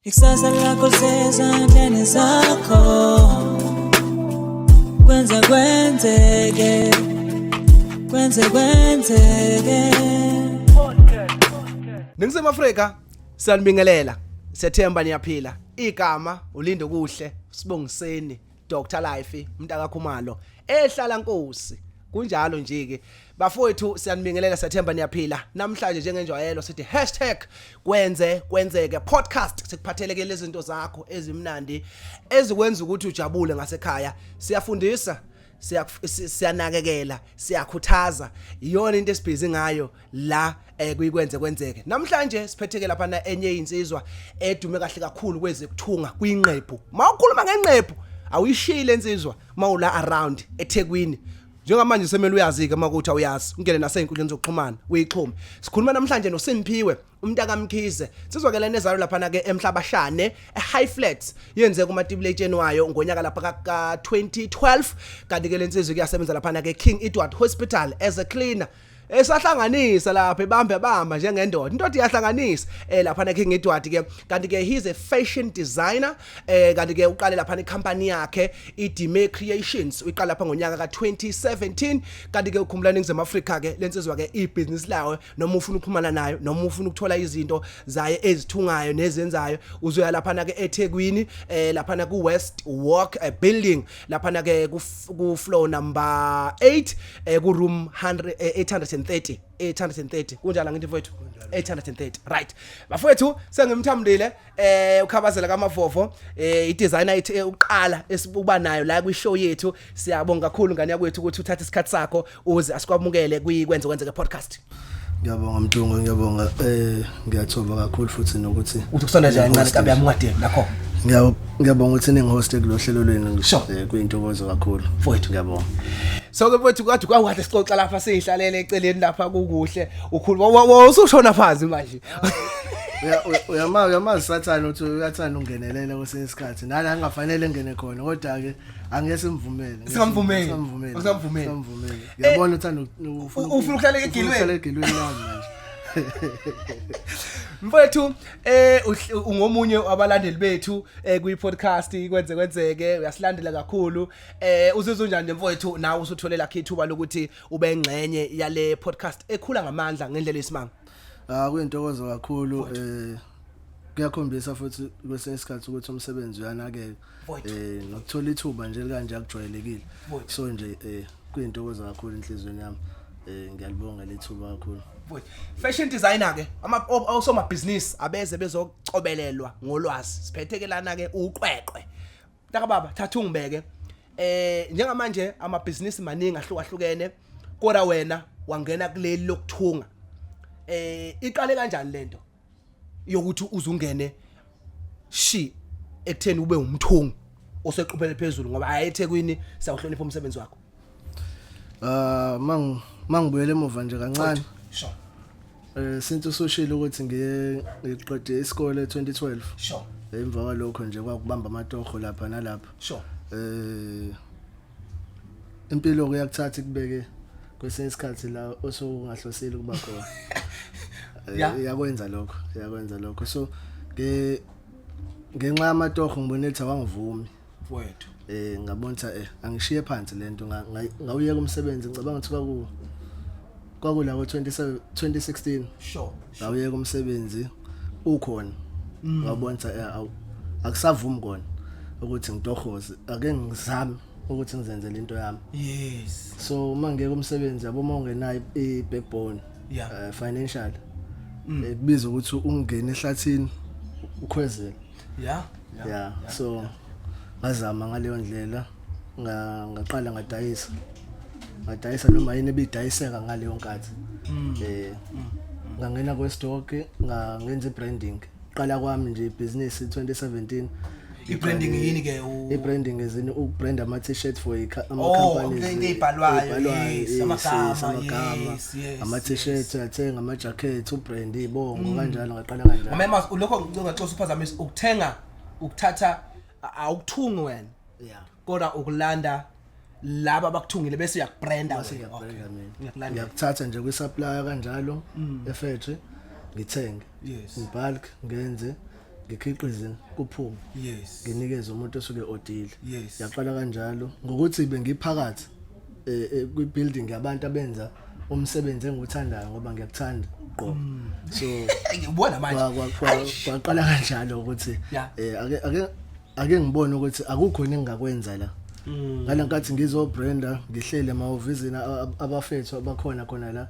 Ikusasa lakho lisezandleni zakho. Kwenze kwenzeke, kwenze kwenzeke. Ningizimu Afrika, siyanibingelela. Siyethemba niyaphila. Igama uLindo Kuhle, Sibongiseni, Dr Life, umntaka Khumalo, ehlala Nkosi. Kunjalo nje ke. Bafowethu, siyanibingelela, siyathemba niyaphila. Namhlanje njengenjwayelo sithi #KwenzeKwenzeke podcast, sikuphatheleke lezi zinto zakho ezimnandi ezikwenza ukuthi ujabule ngasekhaya. Siyafundisa, siyanakekela, siyakhuthaza. Iyona into esibhizi ngayo la kuyikwenze kwenzeke. Namhlanje siphetheke lapha na enye insizwa edume kahle kakhulu kwezekuthunga kwinqephu. Mawukhuluma ngenqephu awuyishiyile insizwa mawula around eThekwini. Njengamanje semele uyazi ke makuthi awuyazi, ungene nasey'nkundleni zokuxhumana uyixhume. Sikhuluma namhlanje noSimphiwe umntaka Mkhize. Sizwa ke lena ezalo laphana ke eMhlabashane eHigh Flats, yenze kumatibuletsheni wayo ngonyaka lapha ka 2012. Kanti ke lensizwa kuyasebenza laphana ke King Edward Hospital as a cleaner, esahlanganisa lapha ebambe bamba njengendoda, indoda iyahlanganisa lapha na King Edward ke. Kanti ke he's a fashion designer, kanti ke uqale lapha icompany yakhe iDime Creations, uyiqala lapha ngonyaka ka2017. Kanti ke ukhumbula Ningizimu Afrika ke lensizwa ke ibusiness layo, noma ufuna ukuxhumana nayo, noma ufuna ukuthola izinto zaye ezithungayo nezenzayo, uzoya lapha na ke eThekwini, lapha na ku West Walk building, lapha na ke ku floor number 8, ku room 100 830 830. Kunjalo ngithi mfowethu? 830, right. Bafowethu, sengimthamndile ukhabazela kaMavovo, i-designer ithi uqala esibuba nayo la kwi show yethu. Siyabonga kakhulu ngane yakwethu ukuthi uthathe isikhathi sakho uze asikwamukele kuyikwenze kwenzeke podcast. Ngiyabonga Mtungo, ngiyabonga, ngiyathoba kakhulu futhi nokuthi Uthi kusonda nje kancane kabi yami, ungadeli nakho. Ngiyabonga ukuthi ningihoste kulo hlelo lwenu. Kuyintokozo kakhulu. Mfowethu. Ngiyabonga. So ke mfowethu, kade kwakahle sixoxa lapha, sihlalele eceleni lapha, kukuhle. Ukhuluma usushona phansi manje. Uyamazi sathana ukuthi uyathanda ungenelela kwesinye isikhathi nala angafanele ngene khona, kodwa ke angeke simvumele. Singamvumeli. Singamvumeli. Singamvumeli. Singamvumeli. Ngiyabona uthanda ufuna ukuhlala egilweni. Ufuna ukuhlala egilweni lami manje. Mfowethu, ungomunye wabalandeli bethu kwi podcast Kwenze Kwenzeke, uyasilandela kakhulu. Uzizwa unjani nje mfowethu nawe usuthole lakhe ithuba lokuthi ube engxenye yale podcast ekhula ngamandla ngendlela esimanga? Ah, kuyintokozo kakhulu. Kuyakhombisa futhi kwesinye isikhathi ukuthi umsebenzi uyanakeka. Mfowethu. Nokuthola ithuba nje kanje akujwayelekile. Mfowethu. So nje kuyintokozo kakhulu enhliziyweni yami. Ngiyalibonga lethuba kakhulu. Mfowethu, fashion designer ke, ama osomabhizinisi abeze bezocobelelwa ngolwazi. Siphethe ke lana ke uqweqwe. Mntaka baba, thatha ungibeke. Njengamanje amabhizinisi maningi ahlukahlukene, kodwa wena wangena kuleli lokuthunga. Iqale kanjani lento yokuthi uzungene shi ekutheni ube umthungi osequphele phezulu, ngoba ayeThekwini siyawuhlonipha umsebenzi wakho? Ah, mangibuyele emuva nje kancane. Sure. Since usushilo ukuthi ngiye ngiqede isikole 2012. Emva kwalokho nje kwakubamba amatoho lapha nalapha. Impilo kuyakuthatha ikubeke kwesinye isikhathi la osungahlosile ukuba khona. Iyakwenza lokho, iyakwenza lokho. So nge ngenxa yamatoho ngibone ukuthi awangivumi. Mfowethu. Ngabona ukuthi angishiye phansi lento, ngawuyeka umsebenzi. Ngicabanga ukuthi kwakula ko 27 2016. Ngawuyeka umsebenzi ukhona. Ngabona ukuthi akusavumi kona ukuthi ngitohoze, ake ngizame ukuthi ngizenzele into yami. So uma ngiyeka umsebenzi, yabo, uma ungenayo i-backbone financial, kubiza ukuthi ungene ehlathini ukhwezele. Yeah, so ngazama ngaleyo ndlela, ngaqala ngadayisa noma yini ebidayiseka ngaleyo nkathi. Ngangena kwestock, ngenza ibranding. Qala kwami nje ibhizinisi 2017. I-branding yini ke? I-branding izini ukubrand ama t-shirt for ama Oh, companies. into ey'bhalwayo, Ey'bhalwayo, yes, amagama, yes, amagama, yes, ama t-shirt uyathenga, ama jacket, ubrand ibongo kanjalo, ngaqala kanjalo. Mama, lokho ngingaxoxa uphazamisa ukuthenga, ukuthatha, awukuthungi wena, kodwa ukulanda laba abakuthungile bese uyakubranda Bese wena. ngiyabranda mina. Ngiyakulandela. Ngiyakuthatha nje kwi-supplier kanjalo efactory, ngithenge in bulk, ngenze. Ngikhiqize kuphume. Nginikeze umuntu osuke odile. Yaqala kanjalo ngokuthi bengiphakathi kwi building yabantu abenza umsebenzi engiwuthandayo ngoba ngiyakuthanda qo. So Ngibona manje. Kwaqala kanjalo ukuthi ake ngibone ukuthi akukho engingakwenza la. Ngalenkathi ngizobranda ngihlele emahhovisini abafethu abakhona khona la,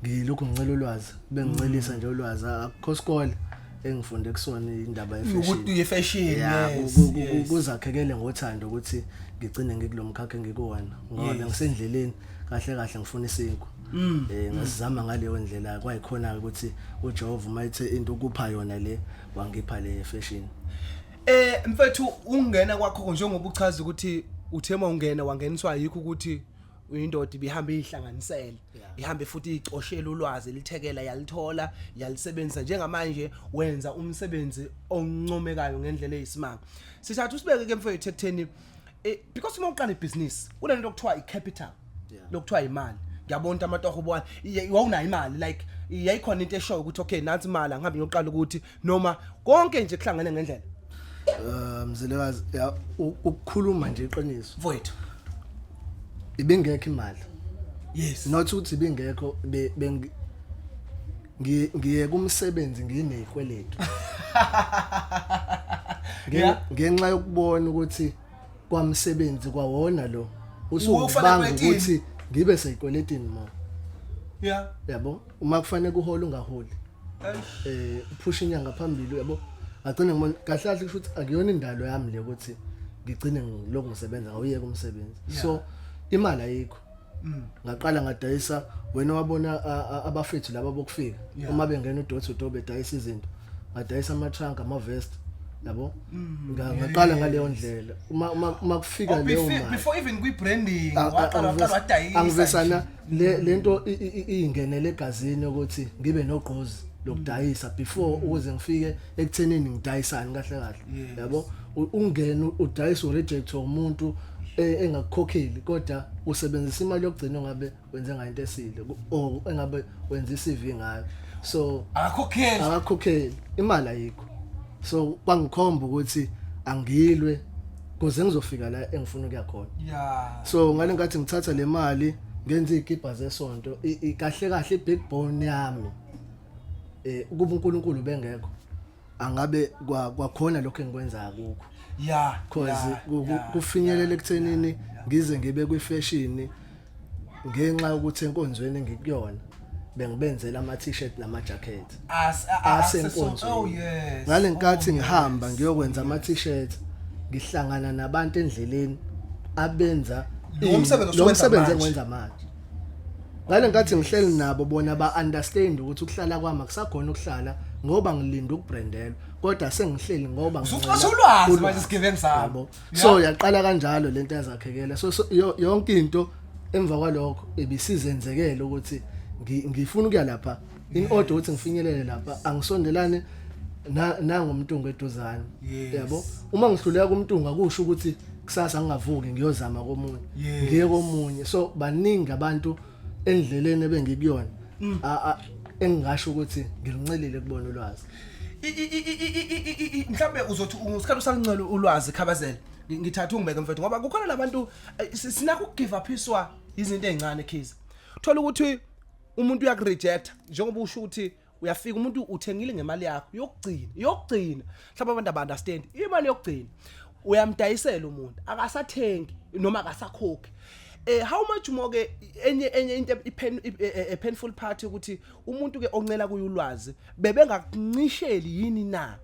ngilokhu ngicela ulwazi, bengincelisa nje ulwazi. Akukho sikole engifunde kusona indaba ye-fashion. Ukuthi ye-fashion. Kuzakhekele ngothando ukuthi ngigcine ngikulomkhakha engikuwona ngoba bengisendleleni kahle kahle ngifuna isinkwa. Ngasizama ngaleyo ndlela, kwayikhona ukuthi uJehova uma ethe into ukupha yona le, wangipha le fashion. Mfethu, ungena kwakho njengoba uchaza ukuthi uthema ungena wangeniswa yikho ukuthi uyindoda ibihamba ihlanganisele, ihambe futhi icoshela ulwazi lithekela, yalithola, yalisebenzisa, njengamanje wenza umsebenzi oncomekayo ngendlela eyisimanga. Sithatha usibeke ke mfethu ekutheni because uma uqala ibhizinisi kunento okuthiwa icapital, lokuthiwa imali. Ngiyabona ukuthi amatoho ubona wawunayo imali, like yayikhona into eshoyo ukuthi okay, nansi imali, angihambe ngiyoqala ukuthi noma konke nje kuhlangene ngendlela. Mzilekazi, ya, ukukhuluma nje iqiniso, mfowethu, ibingekho imali. Not ukuthi ibingekho, ngiye kumsebenzi nginezikweletu. Ngenxa yokubona ukuthi kwamsebenzi kwawona lo Ufana usungibanga kweletini. ukuthi ngibe seyikweletini mo. Yabo, uma kufanele kuhola ungaholi. Eish. Uphusha inyanga phambili, yabo, ngagcina ngibona kahle kahle kusho ukuthi akuyona indalo yami le ukuthi ngigcine ngilokhu ngisebenza, ngawuyeka umsebenzi. So imali ayikho. Ngaqala ngadayisa, wena wabona abafethu laba bokufika uma bengena udoor to door bedayisa izinto, ngadayisa ama trunk, ama vest, yabo. Ngaqala ngaleyo ndlela uma kufika Oh, leyo mali. Before even kwi branding, waqala waqala wadayisa. Angivesana le lento ingenele egazini ukuthi ngibe nogqozi lokudayisa before ukuze ngifike ekuthenini ngidayisani kahle kahle. Yabo, ungene udayisa, ureject umuntu engakukhokheli, kodwa usebenzisa imali yokugcina ongabe wenze ngayo into esile or engabe wenza iCV ngayo, so Akakhokheli. Akakhokheli, imali ayikho. So kwangikhomba ukuthi angilwe kuze ngizofika la engifuna ukuya khona. So ngale nkathi ngithatha le mali ngenza izikibha zesonto, kahle kahle i-big bone yami, ukuba uNkulunkulu bengekho angabe kwakhona lokho engikwenza akukho, cause kufinyelela ekuthenini ngize ngibe kwi-fashion ngenxa yokuthi enkonzweni engikuyona bengibenzela ama t-shirt nama jacket asenkonzweni. Ngale nkathi ngihamba ngiyokwenza ama t-shirt, ngihlangana nabantu endleleni abenza Lo msebenzi lo osuwenza msebenzi manje. engiwenza manje. Ngale nkathi ngihleli nabo, bona ba understand ukuthi ukuhlala kwami akusakhona ukuhlala ngoba ngilinda ukubrandelwa, kodwa sengihleli ngoba Usucosha ngincela ulwazi manje ulwazi. isigebengu sami. Yabo. So yaqala kanjalo lento yazakhekela. So yonke into emva kwalokho ibisizenzekela ukuthi ngifuna ukuya lapha. In order ukuthi ngifinyelele lapha, angisondelane na nangomntungu eduzane. Yabo, uma ngihluleka kumntungu akusho ukuthi kusasa ngingavuki ngiyozama komunye, ngiye komunye. So baningi abantu endleleni ebengikuyona engingasho ukuthi ngiluncelile kubona ulwazi. Mhlambe uzothi usikhathi usaluncela ulwazi, Khabazela, ngithatha ungibeke mfethu, ngoba kukhona labantu sinakho ukugive uphiswa izinto ezincane khiza. Thola ukuthi umuntu uyakureject njengoba usho ukuthi uyafika umuntu uthengile ngemali yakho yokugcina, yokugcina. Mhlawumbe abantu aba understand imali yokugcina, uyamdayisela umuntu akasathengi noma akasakhokhi. How much more ke enye into i painful part ukuthi umuntu ke oncela kuye ulwazi bebengakuncisheli yini na?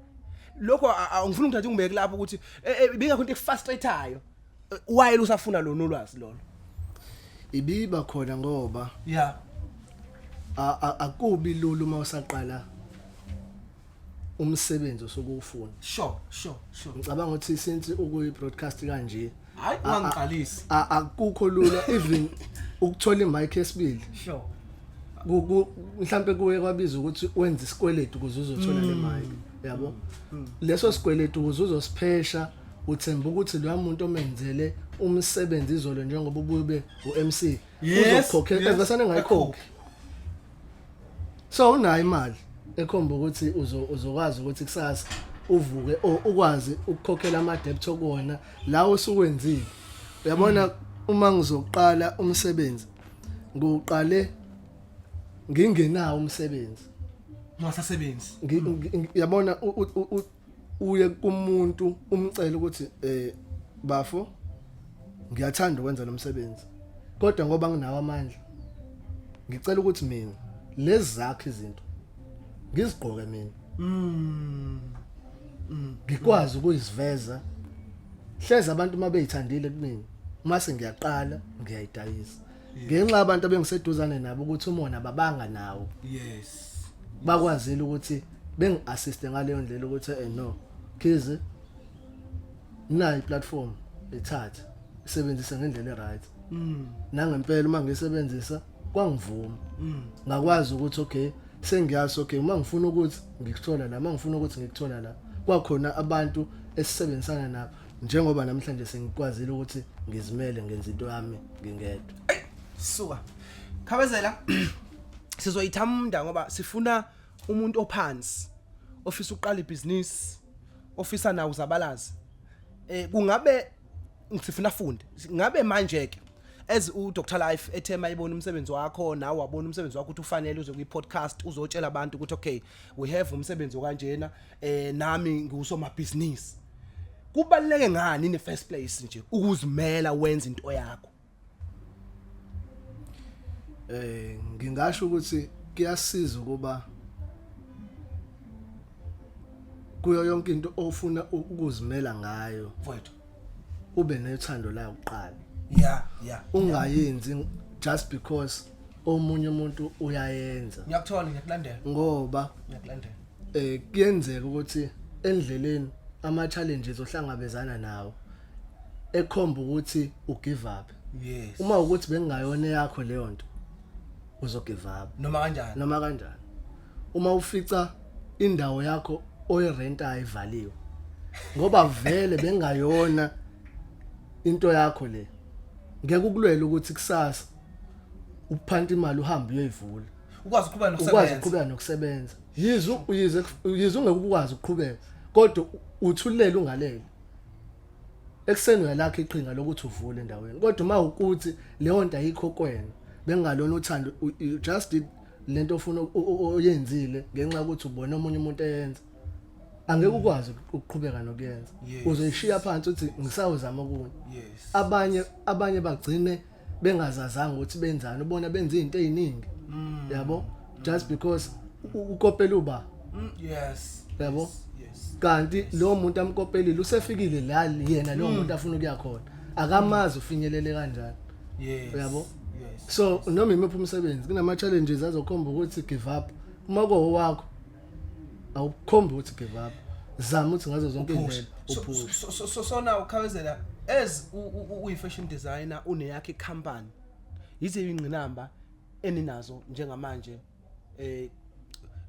Lokho ngifuna ukuthatha ungibeke lapho ukuthi ibingekho into ekufrustrateayo while usafuna lona ulwazi lolo? Ibiba khona ngoba akubi lula uma usaqala umsebenzi osukuwufuna. sure sure sure Ngicabanga ukuthi since ukuyi broadcast kanje, Hayi, ungangiqalisi. Akukho lula even ukuthola imic esibili. Mhlambe kuye kwabiza ukuthi wenze isikweletu ukuze uzothola le mic, yabo. Leso sikweletu ukuze uzosiphesha, uthemba ukuthi lo muntu omenzele umsebenzi izolo njengoba ubube uMC uzokukhokhela, evesane engayikhokhi. So unayo imali ekhomba ukuthi uzokwazi ukuthi kusasa Uvuke o ukwazi ukukhokhela ama debt okuwona la osukwenzile. Uyabona, uma ngizoqala umsebenzi, ngiqale ngingenawo umsebenzi. Ungasasebenzi. Yabona, uye kumuntu umcela ukuthi, bafo, ngiyathanda ukwenza lo msebenzi, kodwa ngoba nginawo amandla, ngicela ukuthi mina lezi zakho izinto ngizigqoke mina, ngikwazi ukuyiziveza, hleze abantu uma beyithandile kumina, mase ngiyaqala ngiyayidayisa, ngenxa abantu abengiseduzane nabo ukuthi umona babanga nawo, bakwazile ukuthi bengi-assiste ngaleyo ndlela ukuthi, no Khizi, nayi platform, ithathe isebenzise ngendlela e-right. Nangempela uma ngisebenzisa kwangivuma, ngakwazi ukuthi okay, sengiyazi, okay, uma ngifuna ukuthi ngikuthola la, uma ngifuna ukuthi ngikuthola la, kwakhona abantu esisebenzisana nabo, njengoba namhlanje sengikwazile ukuthi ngizimele, ngenza into yami ngingedwa. Suka Khabazela, sizoyithamda ngoba sifuna umuntu ophansi ofisa ukuqala ibhizinisi, ofisa nawo uzabalaza, kungabe sifuna afunde ngabe manje ke, as u Dr Life ethe mayibona umsebenzi wakho, nawe wabona umsebenzi wakho ukuthi ufanele uze kwi podcast, uzotshela abantu ukuthi okay, we have umsebenzi okanjena, nami ngiwusomabhizinisi. Kubaluleke ngani in the first place nje ukuzimela, wenza into yakho? Ngingasho ukuthi kuyasiza ukuba kuyo yonke into ofuna ukuzimela ngayo, mfowethu, ube nethando layo kuqala. Ungayenzi just because omunye umuntu uyayenza. Ngiyakuthola, ngiyakulandela. Ngoba Ngiyakulandela. Kuyenzeka ukuthi endleleni ama challenges ohlangabezana nawo ekhomba ukuthi ugive up. Uma ukuthi bengingayona yakho leyo nto, uzo give up. Noma kanjani. Noma kanjani. Uma ufica indawo yakho oyirenta ivaliwe ngoba vele bengayona into yakho le, ngeke ukulwela ukuthi kusasa uphanta imali uhambe uyoyivula. Ukwazi ukuqhubeka ukwazi nokusebenza. Ukuqhubeka nokusebenza, yize ungeke ukwazi ukuqhubeka, kodwa uthulele ungalele ekuseni, uyalakha iqhinga lokuthi uvule endaweni. Kodwa uma ukuthi leyo nto ayikho kwena, bengalona uthando, you just did lento ofuna oyenzile ngenxa yokuthi ubone omunye umuntu eyenza, angeke ukwazi ukuqhubeka nokuyenza. Uzoyishiya phansi uthi ngisawuzama okunye. Abanye bagcine bengazazanga ukuthi benzani, ubona benza izinto eziningi, yabo, just because ukopela uba yabo. Kanti lo muntu amkopelile usefikile la, yena lo muntu afuna ukuya khona akamazi ufinyelele kanjani. Uyabo? Yes. So noma imuphi umsebenzi kunama challenges azokhomba ukuthi give up. Uma kowakho awukhombi ukuthi give up, zama ukuthi ngazo zonke Uphushe. indlela uphushe. So now Khabazela, as uyi fashion designer, uneyakhe company, yize ingqinamba eninazo njengamanje,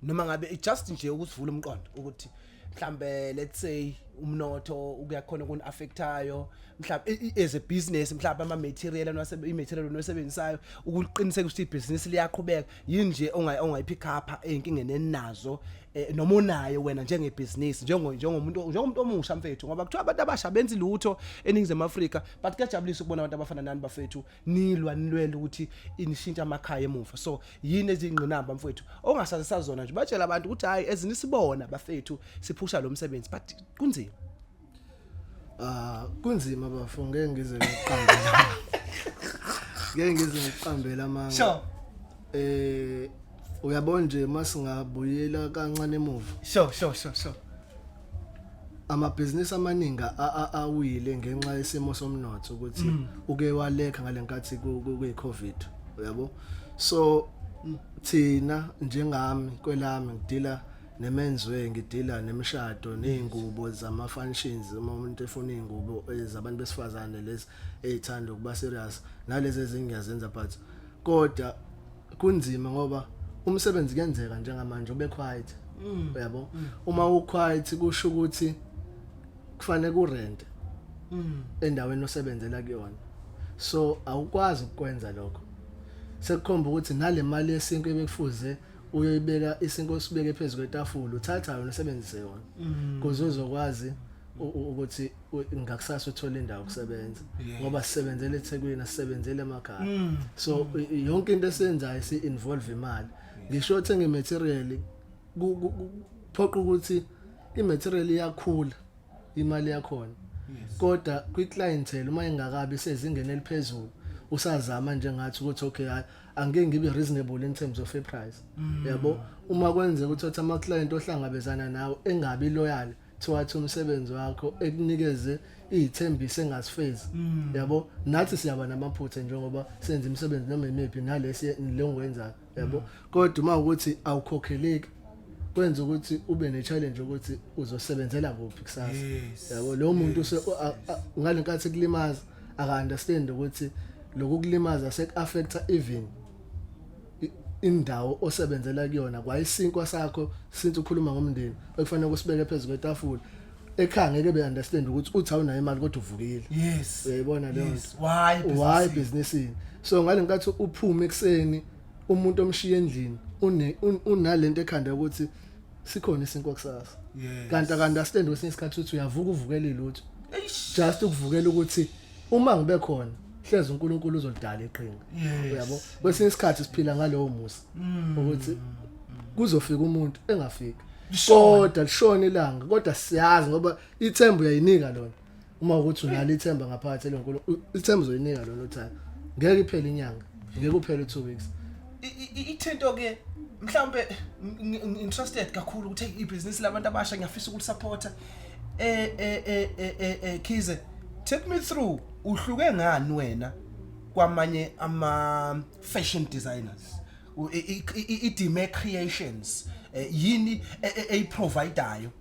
noma ngabe just nje ukusivula umqondo ukuthi mhlambe, let's say, umnotho ukuyakhona kuni affectayo mhlambe as a business, mhlambe ama material anwase i material onosebenzisayo ukuqiniseka ukuthi ibhizinisi liyaqhubeka, yini nje ongayipick up eyinkinga eninazo, noma onayo wena njengebhizinisi, njengomuntu omusha, mfethu? Ngoba kuthiwa abantu abasha benzi lutho eNingizimu Afrika, but kuyajabulisa ukubona abantu abafana nani, bafethu, nilwa nilwela ukuthi inishintsha amakhaya emuva. So yini ezingqinamba, mfethu, ongasazi sazona nje, batshela abantu ukuthi hayi, ezinisibona bafethu siphusha lo msebenzi, but kunzima? Ah, kunzima bafo, ngeke ngize ngiqambele, ngeke ngize ngiqambele amanga. Uyabona nje, masingabuyela kancane emuva, sure sure sure sure amabhizinisi amaningi awile ngenxa yesimo somnotho ukuthi uke walekha ngalenkathi kuyi-COVID, uyabo. So thina, njengami, kwelami ngidila nemenswear, ngidila nemishado nezingubo zama functions, uma umuntu efuna izingubo zabantu besifazane lezi ezithanda ukuba serious nalezi ezingiyazenza, but kodwa kunzima ngoba umsebenzi kuyenzeka njengamanje ube quiet, uyabo. Uma u quiet kusho ukuthi kufanele ku rent endaweni osebenzela kuyona, so awukwazi ukwenza lokho. Sekukhomba ukuthi nale mali yesinto ebekufuze Uyoyibeka isinkwa, usibeke phezulu kwetafula, uthatha yona usebenzise yona ukuze uzokwazi ukuthi ngakusasa uthole indawo yokusebenza, ngoba sisebenzele eThekwini, asisebenzele emakhaya. So yonke into esiyenzayo si involve imali. Ngisho othenga imaterial, phoqa ukuthi imaterial iyakhula imali yakhona, kodwa kwi-clientele uma ingakabi sezingeni eliphezulu, usazama njengathi ukuthi okay, hayi, angeke ngibe reasonable in terms of a price, yabo. Uma kwenzeka ukuthi uthi ama client ohlangabezana nawo engabi loyal towards umsebenzi wakho, ekunikeze izithembiso engazifezi, yabo, nathi siyaba namaphutha njengoba senza imisebenzi noma imiphi nalesi le ngikwenzayo, yabo. Kodwa uma ukuthi awukhokheleki, kwenza ukuthi ube ne-challenge ukuthi uzosebenzela kuphi kusasa, yabo. Lo muntu ngalenkathi kulimaza, aka understand ukuthi lokhu kulimaza sek-affecta even indawo osebenzela kuyona, kwayisinkwa sakho. Since ukhuluma ngomndeni ekufanele kusibeke phezulu kwetafula ekhaya, ngeke be understand ukuthi uthi awunayo imali kodwa uvukile. Uyayibona leyo nto? Why? Why ebhizinisini? So ngale nkathi uphume ekuseni, umuntu omshiya endlini unalento ekhanda ukuthi sikhona isinkwa kusasa, kanti aka-understand kwesinye isikhathi ukuthi uyavuka uvukela ilutho, just ukuvukela ukuthi uma ngibe khona hleze uNkulunkulu uzolidala iqhinga, uyabo. Kwesinye isikhathi siphila ngalowo musa ukuthi kuzofika umuntu engafiki, Lishone. kodwa lishone ilanga, kodwa siyazi ngoba ithemba uyayinika lona. Uma ukuthi unalo ithemba ngaphakathi lenkulu, ithemba uzoyinika lona uthi hayi, ngeke iphele inyanga, ngeke uphele 2 weeks. Ithinto ke mhlawumbe interested kakhulu ukuthi hey, ibhizinisi labantu abasha ngiyafisa ukulisupporta. Khize, take me through, uhluke ngani wena kwamanye ama fashion designers? iDime Creations yini eyiprovidayo?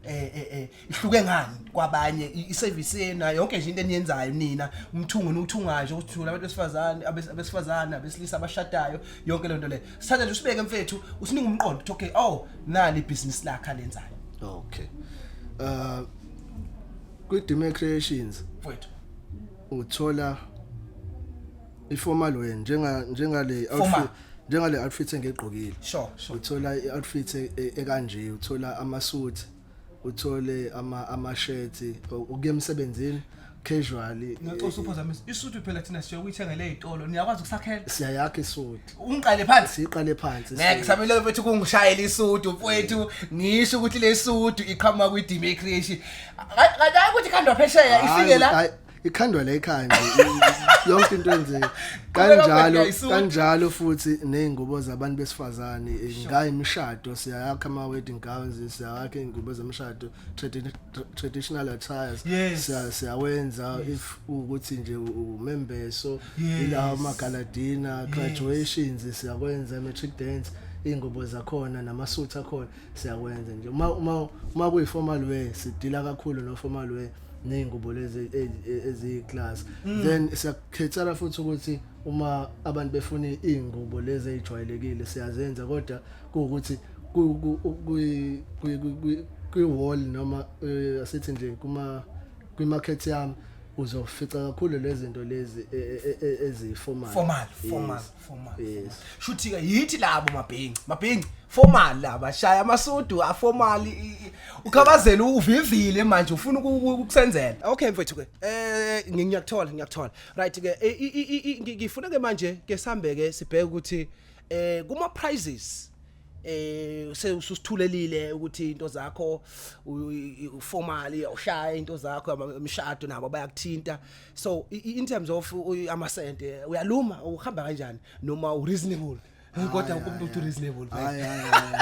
Ihluke ngani kwabanye iservice yena, yonke nje into eniyenzayo nina, umthungo niwuthungayo nje ukuthi abantu besifazane, abesifazane, abesilisa, abashadayo, yonke lento le? Sithatha nje usibeke mfethu, usinika umqondo ukuthi okay, oh, nali ibhizinisi lakhe alenzayo. Okay, kwi-Dime Creations, mfethu, uthola iformal wear njengale Formal. outfit, njengale outfit engigqokile. sure Uthola i-outfit ekanje, uthola ama-suit, uthole ama shirt ukuya emsebenzini casually. Ngicela uphazamisa, isudu phela thina siye ukuyithengele ezitolo, niyakwazi ukusakhela? Siyayakha isuit. Ungiqale phansi. Siqale phansi. Ngeke samele mfethu kungishayela isudu mfethu, ngisho ukuthi le sudu iqhamuka kwi-Dime Creation. Kanti ukuthi ikhandwa phesheya, ifike la? Hayi, ikhandwa la ekhaya nje, yonke into enzeka Qhubeka kanjalo. mfethu, isudu. Kanjalo futhi nezingubo zabantu besifazane, ngayo imishado, siyayakha ama wedding gowns, siyayakha ingubo zemishado, traditional attires. Siyawenza if ukuthi nje umembeso, ilawa amagala dinner, graduations, siyakwenza matric dance, ingubo zakhona namasuit akhona siyakwenza nje. Uma kuyi formal wear, sidila kakhulu no formal wear nezingubo lezi eziyi-class. Then siyakhethela futhi ukuthi uma abantu befuna izingubo lezi ezijwayelekile, siyazenza, kodwa kuwukuthi kwi-wall noma asithi nje kuma kwi-market yami uzofica kakhulu lezi zinto lezi eziyi-formal. Formal, formal. Formal. Yes. Shuthi ke yithi labo mabhinci, mabhinci formal laba shaya amasudu aformal, ukhabazela uvivile manje ufuna ukusenzela. Okay mfethu ke, ngiyakuthola, ngiyakuthola. Right ke, ngifuna ke manje ke sambe ke sibheke ukuthi kuma prices ususithulelile ukuthi into zakho formal, ushaya into zakho, imishado nabo bayakuthinta. So in terms of amasente, uyaluma, uhamba kanjani noma u reasonable? Kodwa umuntu uthi reasonable. Hayi, hayi, hayi,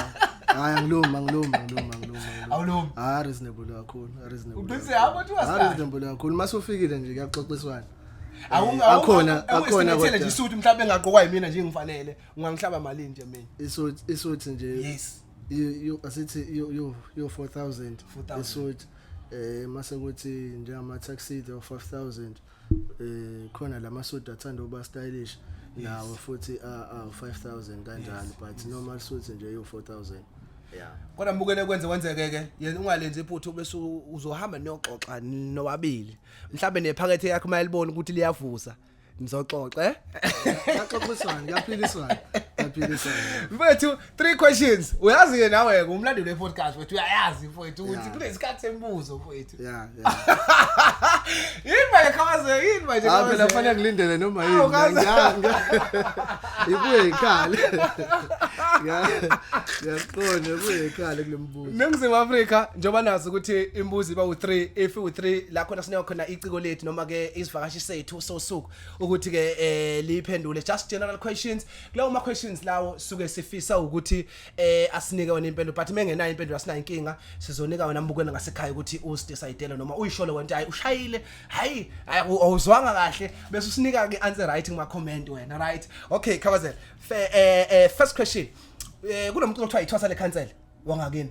hayi, angilumi, angilumi, angilumi, angilumi. Awulumi? Hayi, reasonable kakhulu, reasonable. Uqinisile, yabo, uthi Hayi, wasala. reasonable kakhulu. Mase ufikile nje kuyaxoxiswana. Akhona, akhona, nje kodwa isuthi mhlawumbe engaqokwa yimina nje ngifanele, ungangihlaba malini nje mina? Isuit nje, asithi yo 4000. 4,000. Isuit, mase kuthi njengama tuxedo 5000. Khona lamasuit athanda ukuba stylish nawo futhi a 5000 kanjalo, but normal suit nje yo 4000, yeah. Kodwa mbukele, kwenze kwenzeke ke yena, ungalenzi iphutha bese uzohamba niyoxoxa nobabili, mhlambe nephakethe yakho mayelibona ukuthi liyavusa. Nizoxoxa eh? Kuyaxoxiswana, kuyaphiliswana. Kuyaphiliswana. Mfethu, three questions. Uyazi ke nawe ke umlandeli we-podcast mfethu, uyayazi mfethu ukuthi kunesikhathi semibuzo mfethu. Yeah. Yini manje Khabazela, yini manje Ah, phela Khabazela? kufanele ngilindele noma Awu, yini. kaze. Ibuye ikhale. Ngiyaqonda ibuye ikhale kule mbuzo. Ningizimu Afrika njengoba nazi ukuthi imbuzi iba u3 if u3 la khona sinika khona iciko lethu noma ke isivakashi sethu sosuku ukuthi ke liphendule just general questions. Kulawo ma questions lawo suke sifisa ukuthi asinike wena impendulo, but mengenayo impendulo asinayo inkinga, sizonika wena mbukweni ngasekhaya ukuthi usidecide noma uyishole wena hayi ushayile, hayi awuzwanga kahle, bese usinika ke answer right kuma comment wena, right? Okay Khabazela, first question, kunomculo okuthiwa ithwasa lekhansela wangakini.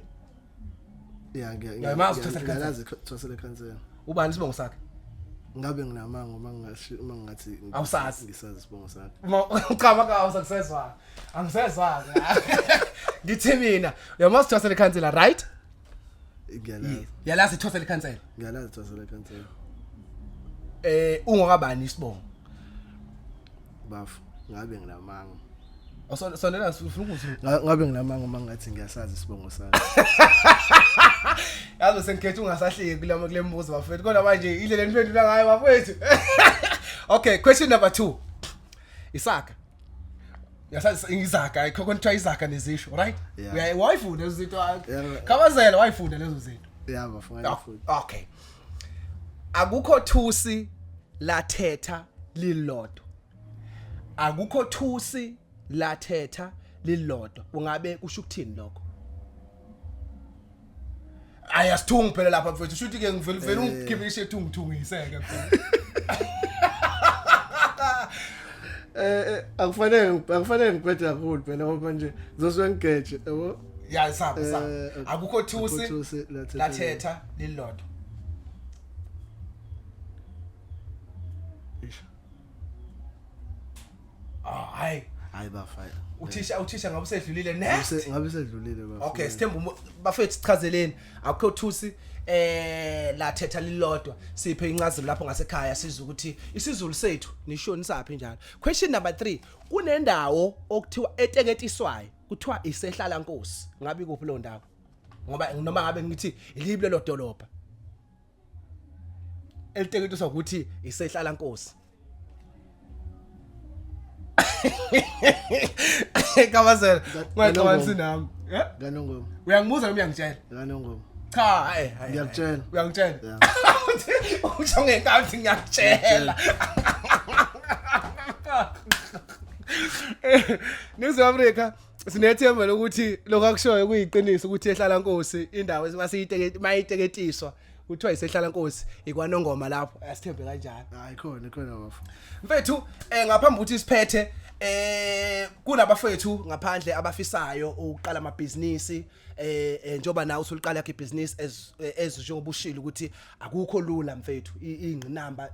Yeah, Ngiyamazi uthwasa lekhansela. Ngiyalazi ithwasa lekhansela. Ubani isibongo sakhe? Ngabe nginamanga uma ngingashi uma ngingathi Awusazi. Ngisazi isibongo sakhe. Uma ucabanga awusakusezwa. Angisezwa. Ngithi mina, uyamazi ithwasa lekhansela, right? Ngiyalazi. Yalazi ithwasa lekhansela. Ngiyalazi ithwasa lekhansela. Ungokabani isibongo? Bafu, ngabe nginamanga. Awusondela ufuna ukuzwa. Ngabe nginamanga uma ngathi ngiyasazi isibongo sakhe. Yazi sengikhethe ungasahleki kule mbuzo bafethu, kodwa manje indlela eniphendula ngayo bafethu. Okay, question number 2. Isaka. Yasazi izaga, ayikho kuthiwa izaga nezisho, right? Yeah. Wayifunda lezo zinto. Yeah. Khabazela wayifunda lezo zinto. Yeah, bafuna futhi. Okay. Akukho thusi lathetha lilodwa. Akukho thusi lathetha lilodwa. Ungabe kusho ukuthini lokho? Ayasithungi phela lapha mfethu. Shuthi ke ngivele vele ungikhiphe ishethi ungithungiseke mfethu. Akufanele ngiphethe kakhulu phela ngoba nje ngizosuke ngigeje, yabo? Ya, saba. Akukho thusi Akukho thusi lathetha lathetha lilodwa. Isho. Ah, hayi. Hayi bafa. Uthisha ngabe usedlulile next. Ngabe sedlulile bafa. Okay, sithemba bafethu sichazeleni. Akukho thusi lathetha lilodwa. Siphe incazelo lapho ngasekhaya sizwe ukuthi isiZulu sethu nishoni saphi njalo. Question number 3, kunendawo okuthiwa eteketiswayo, kuthiwa isehlala Nkosi. Ngabe ikuphi lo ndawo? Ngoba noma ngabe ngithi ilibi lelo dolobha eliteketiswa ukuthi isehlala Nkosi. Khabazela, ungaxabanisi nami. Kanongoma. Uyangibuza noma uyangitshela? Kanongoma. Cha, hayi. Ngiyakutshela. Uyangitshela? Yeah. Usho ngenkathi ngiyakutshela. Ningizimu Afrika sinethemba lokuthi lokho akushoyo kuyiqiniso ukuthi ehlala Nkosi indawo esimasiyiteke mayiteketiswa kuthiwa isehlala Nkosi ikwanongoma lapho, asithembe kanjalo. Hayi khona bafo. Mfethu, ngaphambi ukuthi siphethe, kunabafethu ngaphandle abafisayo ukuqala amabhizinisi, njoba nawe usuliqala yakhe ibhizinisi as njengoba ushilo ukuthi akukho lula mfethu, ingqinamba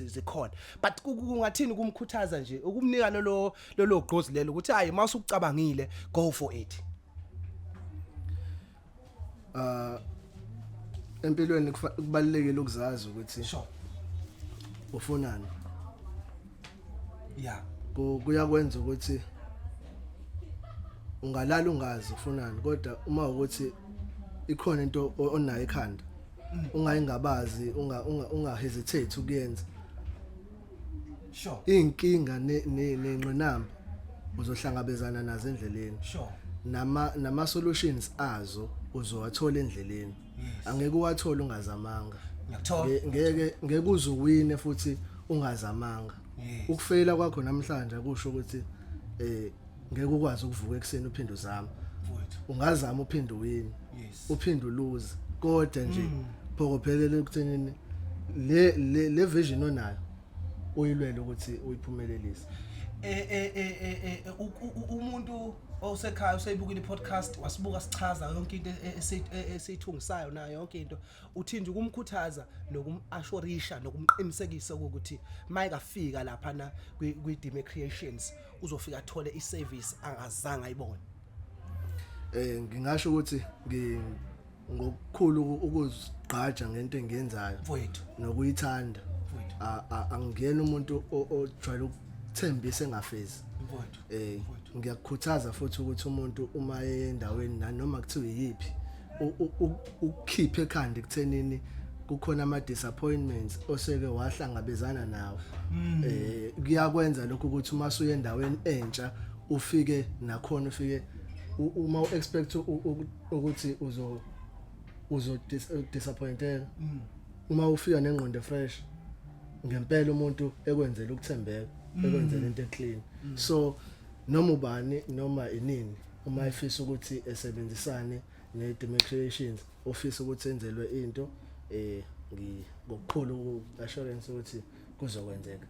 zikhona, but kungathini kumkhuthaza nje ukumnika lolo gqozi lelo ukuthi hayi mawusukucabangile go for it. Empilweni kubalulekile ukuzazi ukuthi Sure. ufunani. Yeah. Kuyakwenza ukuthi ungalala ungazi ufunani, kodwa uma ukuthi ikhona into onayo ekhanda ungayingabazi, unga hesitate ukuyenza. Sure. Inkinga nengqinamba uzohlangabezana nazo endleleni. Sure. Nama solutions azo uzowathola endleleni. Yes. Angeke uwathole ungazamanga. Ngiyakuthola. Ngeke uzuwine futhi ungazamanga. Yes. Ukufeyila kwakho namhlanje akusho ukuthi ngeke ukwazi ukuvuka ekseni uphinde uzame. Mfowethu. Ungazama uphinde uwine. Yes. Uphinde uluze. Kodwa nje phokophelele ekuthenini le vision onayo uyilwele ukuthi uyiphumelelise. Umuntu osekhaya useyibukile i-podcast wasibuka sichaza yonke into esiyithungisayo nayo yonke into, uthi nje ukumkhuthaza nokumashorisha nokumqinisekisa ukuthi mayekafika lapha na kwi-Dime Creations uzofika athole i-service angazange ayibone. Ngingasho ukuthi ngokukhulu ukuzigqaja ngento engiyenzayo mfowethu nokuyithanda. Mfowethu. Angiyena umuntu ojwayele ukuthembisa engafezi. Mfowethu. Ngiyakukhuthaza futhi ukuthi umuntu uma eye endaweni nanoma kuthiwa iyiphi, ukukhiphe ekhanda ekuthenini kukhona ama disappointments oseke wahlangabezana nawo. Kuyakwenza lokho ukuthi uma usuye endaweni entsha ufike nakhona ufike uma u-expect ukuthi uzo disappointeka, uma ufika nengqondo fresh ngempela, umuntu ekwenzela ukuthembeka, ekwenzela into eclean. So noma ubani, noma inini, uma efisa ukuthi esebenzisane ne-Dime Creations, ofisa ukuthi enzelwe into, ngokukhulu assurance ukuthi kuzokwenzeka.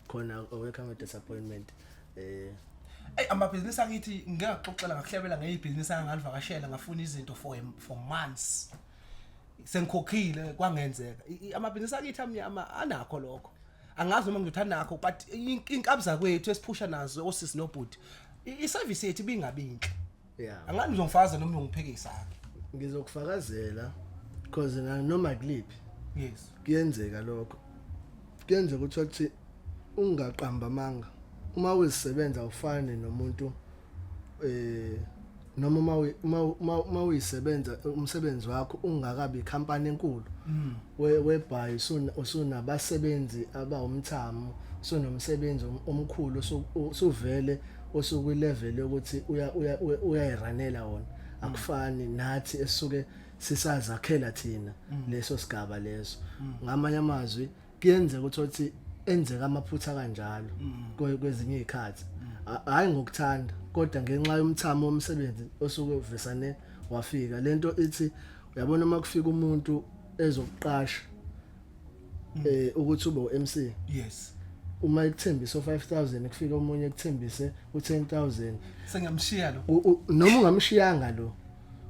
Khona awekho ama disappointment. Ey, amabhizinisi akithi, ngeke ngaxoxela, ngakuhlebela ngeyibhizinisi angalivakashela, ngafuna izinto for months, sengikhokhile, kwangenzeka. Amabhizinisi akithi amnyama anakho lokho, angazi noma ngizothanda nakho, but inkabi zakwethu esiphusha nazo, osisi nobhuti, iservice yethu ibingabi inhle. Angani uzongifakaza noma ungiphikisa? Ngizokufakazela, because na noma kuliphi kuyenzeka lokho, kuyenzeka ukuthi wathi ungaqamba amanga uma uzisebenza ufane nomuntu, noma uma uyisebenza umsebenzi wakho ungakabi company enkulu, whereby usunabasebenzi abawumthamo, usunomsebenzi omkhulu, usuvele usukwi level yokuthi uyayiranela wona. Akufani nathi esuke sisazakhela thina leso sigaba leso. Ngamanye amazwi, kuyenzeka ukuthi othi enzeka amaphutha kanjalo kwezinye izikhathi, hayi ngokuthanda, kodwa ngenxa yomthamo womsebenzi osuke uvesane wafika. Lento ithi, uyabona, uma kufika umuntu ezokuqasha ukuthi ube uMC, uma ekuthembisa u5000, kufika omunye ekuthembise u10000, Sengiyamshiya lo. Noma ungamshiyanga lo,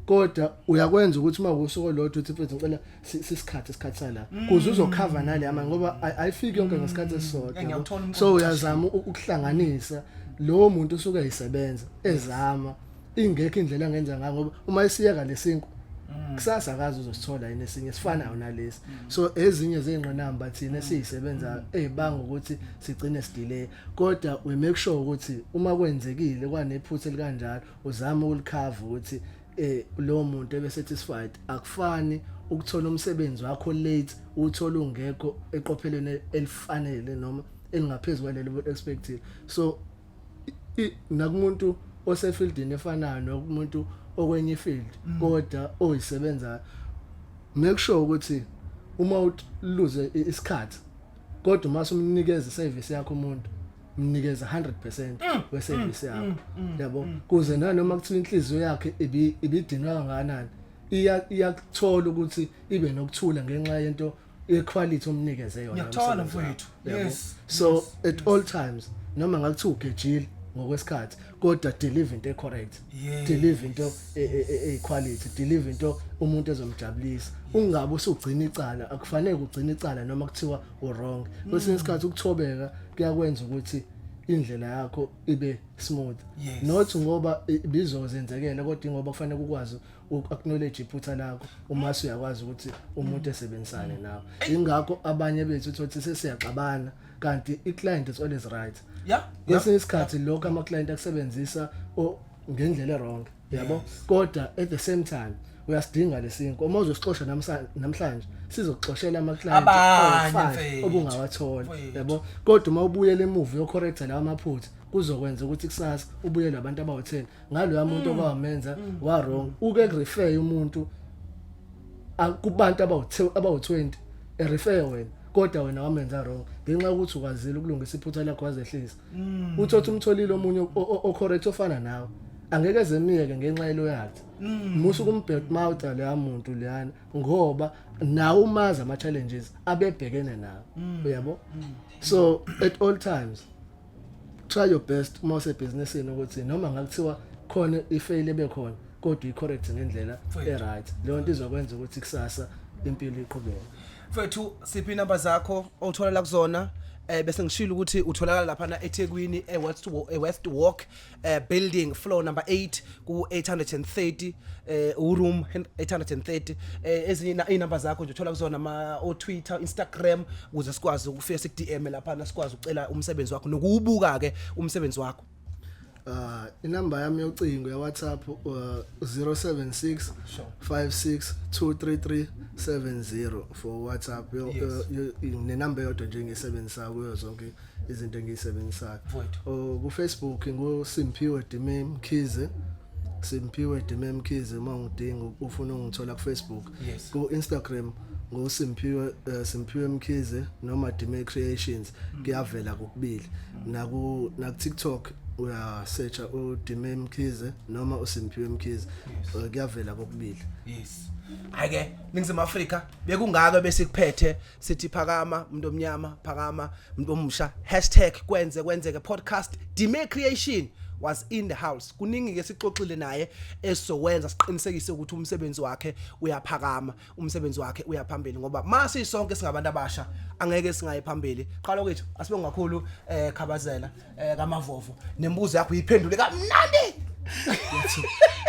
kodwa uyakwenza ukuthi uma usuku olodwa uthi, "Mfethu, ngicela sisikhathi, isikhathi sala," kuze uzocover nale ama, ngoba ayifiki yonke ngesikhathi esisodwa, yabo. Ngiyawuthola umqondo. So uyazama ukuhlanganisa lowo muntu usuke eyisebenza, ezama, ingekho indlela angenza ngayo, ngoba uma isiyeka lesinkwa kusasa akazi uzosithola yini esinye esifanayo nalesi. So ezinye zey'ngqinamba thina esiyisebenzayo ey'banga ukuthi sigcine sidelay, kodwa we make sure ukuthi uma kwenzekile kwanephutha elikanjalo, uzame ukulikhava ukuthi lowo muntu ebe satisfied. Akufani ukuthola umsebenzi wakho late, uthola ungekho eqophelweni elifanele noma elingaphezulu kwalelo expected. So nakumuntu osefieldini efanayo nokumuntu okwenye ifield kodwa oyisebenzayo, make sure ukuthi uma uluze isikhathi, kodwa uma sumnikeza iservice yakho umuntu, mnikeza 100% weservice yakho, yabo, kuze nanoma kuthiwa inhliziyo yakhe ibidinwa kangakanani, iyakuthola ukuthi ibe nokuthula ngenxa yento yequality omnikeze yona Ngiyakuthola, umsebenzi wakho, mfowethu. yabo. So at all times, noma ngakuthiwa ugejile ngokwesikhathi, kodwa deliver into ecorrect, deliver into equality, deliver into umuntu ezomjabulisa. Ungabe usugcina icala, akufanele ugcine icala noma kuthiwa u-wrong. Kwesinye isikhathi ukuthobeka kuyakwenza ukuthi indlela yakho ibe smooth, not ngoba ibizozenzekela, kodwa ngoba kufanele ukwazi uku-acknowledge iphutha lakho uma usuyakwazi ukuthi umuntu esebenzisane nawe. Ingakho abanye bethu uthi sesiyaxabana, kanti i-client is always right. Kwesinye isikhathi lokho ama-client akusebenzisa ngendlela e-wrong, yabo, kodwa at the same time uyasidinga lesinkwa. Uma uzosixosha namhlanje, sizokuxoshela ama-client Abanye, awu-five mfethu. obungawathola, Mfethu. yabo. Kodwa uma ubuyela emuva uyocorrecta lawa maphutha, kuzokwenza ukuthi kusasa ubuyele abantu abawu-10 ngaloya muntu okwamenza wa-wrong. Uke kurefer umuntu kubantu abawu-20, erefer wena, kodwa wena wamenza wrong ngenxa yokuthi ukwazile ukulungisa iphutha lakho, wazehlisa. Uthothi umtholile omunye o-correct ofana nawe, angeke ezemiyeke ngenxa yeloyalty. Musa ukumbadmouth leya muntu leyana, ngoba nawe umazi ama challenges abebhekene nawo, uyabo. So at all times try your best uma usebhizinisini ukuthi noma ngakuthiwa khona ifail ebekhona, kodwa i-correct ngendlela Mfowethu. e-right. Leyo nto izokwenza ukuthi kusasa impilo iqhubeke. Mfethu, siphi inamba zakho othola la kuzona? Bese ngishilo ukuthi utholakala lapha na eThekwini eWest Walk, building floor number 8 ku 830, room 830. Ezinye inamba zakho nje uthola kuzona ama o Twitter, Instagram, ukuze sikwazi ukufika siku DM lapha na sikwazi ukucela umsebenzi wakho nokuwubuka ke umsebenzi wakho. Inamba yami yocingo ya WhatsApp 076 56 233 70 for WhatsApp. Nenamba eyodwa nje engiyisebenzisayo kuyo zonke izinto engiyisebenzisayo. Mfowethu. Oh, ku Facebook ngu Simphiwe Dime Mkhize, Simphiwe Dime Mkhize, uma ungidinga ufuna ungithola ku Facebook. Ku Instagram ngu Simphiwe Simphiwe Mkhize noma Dime Creations, kuyavela kokubili. Naku TikTok uya searcha uDime Mkhize noma uSimphiwe Mkhize, kuyavela kokubili. Yes. Hayi Ningizimu Afrika, bekungaka besikuphethe, sithi phakama umuntu omnyama, phakama umuntu omusha. #KwenzeKwenzeke podcast, Dime Creation was in the house. Kuningi ke sixoxile naye esizokwenza siqinisekise ukuthi umsebenzi wakhe uyaphakama, umsebenzi wakhe uyaphambili, ngoba mase sonke singabantu abasha angeke singayi phambili. Qala kwethu, asibonge kakhulu Khabazela kaMavovo, nembuzo yakho uyiphendule kamnandi.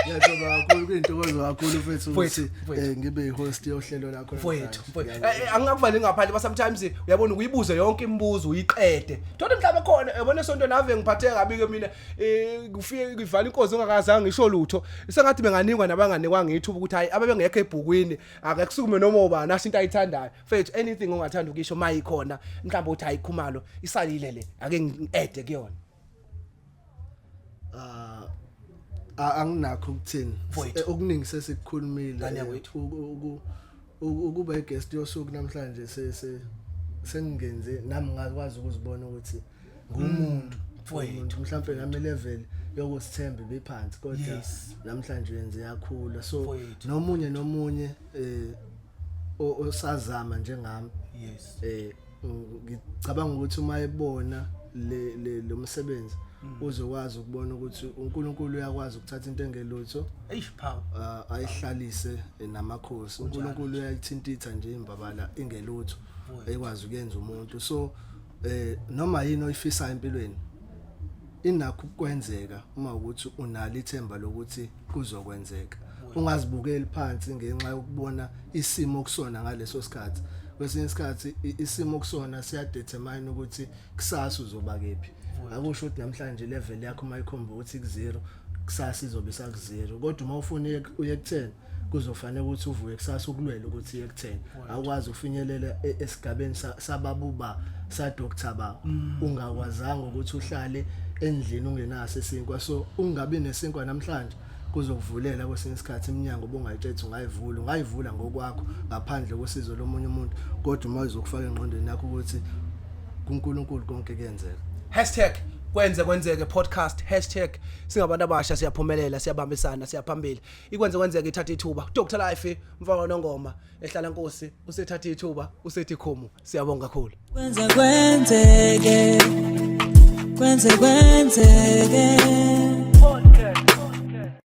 Ngiyathoba kakhulu, kuyintokozo kakhulu mfethu Mfowethu, ukuthi mfowethu. Ngibe i-host yohlelo lakho Mfowethu. namhlanje. Mfowethu. Ngiyabonga. Angingakuvali ngaphandle ba sometimes uyabona ukuyibuze yonke imibuzo uyiqede, thola mhlawumbe khona yabona esonto nave ngiphatheka kabi ke mina, kufike kuvala inkozi ongakazange ngisho lutho, sengathi benganikwa nabanganikwanga ithuba ukuthi hayi, abebengekho ebhukwini ake kusukume noma ubani asho into ayithandayo. Mfethu, anything ongathanda ukisho mayikhona, mhlawumbe uthi hayi Khumalo, isalile le, ake ngi-add kuyona. Anginakho ukuthini. Mfowethu. Okuningi sesikukhulumile. Ngane yakwethu. Ukuba i-guest yosuku namhlanje sengingenze nami ngakwazi ukuzibona ukuthi ngumuntu. Mfowethu. Umuntu mhlawumbe nami level yokusithemba ibiphansi, kodwa namhlanje yenze yakhula, so Mfowethu. nomunye nomunye osazama njengami, ngicabanga ukuthi uma ebona le lo msebenzi uzokwazi ukubona ukuthi uNkulunkulu uyakwazi ukuthatha into engelutho Eish, power. Ayihlalise namakhosi. uNkulunkulu uyayithintitha nje imbabala ingelutho, ekwazi ukuyenza umuntu. So noma yini oyifisayo empilweni inakho ukwenzeka uma ukuthi unalo ithemba lokuthi kuzokwenzeka. Ungazibukeli phansi ngenxa yokubona isimo kusona ngaleso sikhathi. Kwesinye isikhathi isimo kusona siyadetermine ukuthi kusasa uzoba kephi. Akusho ukuthi namhlanje level yakho mayikhomba ukuthi ku 0, kusasa izobe isaku 0, kodwa uma ufuna uye ku 10 kuzofanele ukuthi uvuke kusasa ukulwela ukuthi iye ku 10. Awukwazi ukufinyelela esigabeni sababuba sa doctor ba ungakwazanga ukuthi uhlale endlini ungenaso isinkwa. So ungabi nesinkwa namhlanje kuzokuvulela kwesinye isikhathi iminyango obungayitshethi ungayivula ngokwakho ngaphandle kosizo lomunye umuntu, kodwa uma uzokufaka engqondweni yakho ukuthi kuNkulunkulu konke kuyenzeka. #KwenzeKwenzeke podcast, #singabantu abasha siyaphumelela, siyabambisana, siyaphambili. Ikwenze kwenzeke ithatha ithuba. Dr Life mfana nongoma ehlala nkosi usethatha ithuba, usethi khumu. Siyabonga kakhulu. Kwenze kwenzeke, kwenze kwenzeke.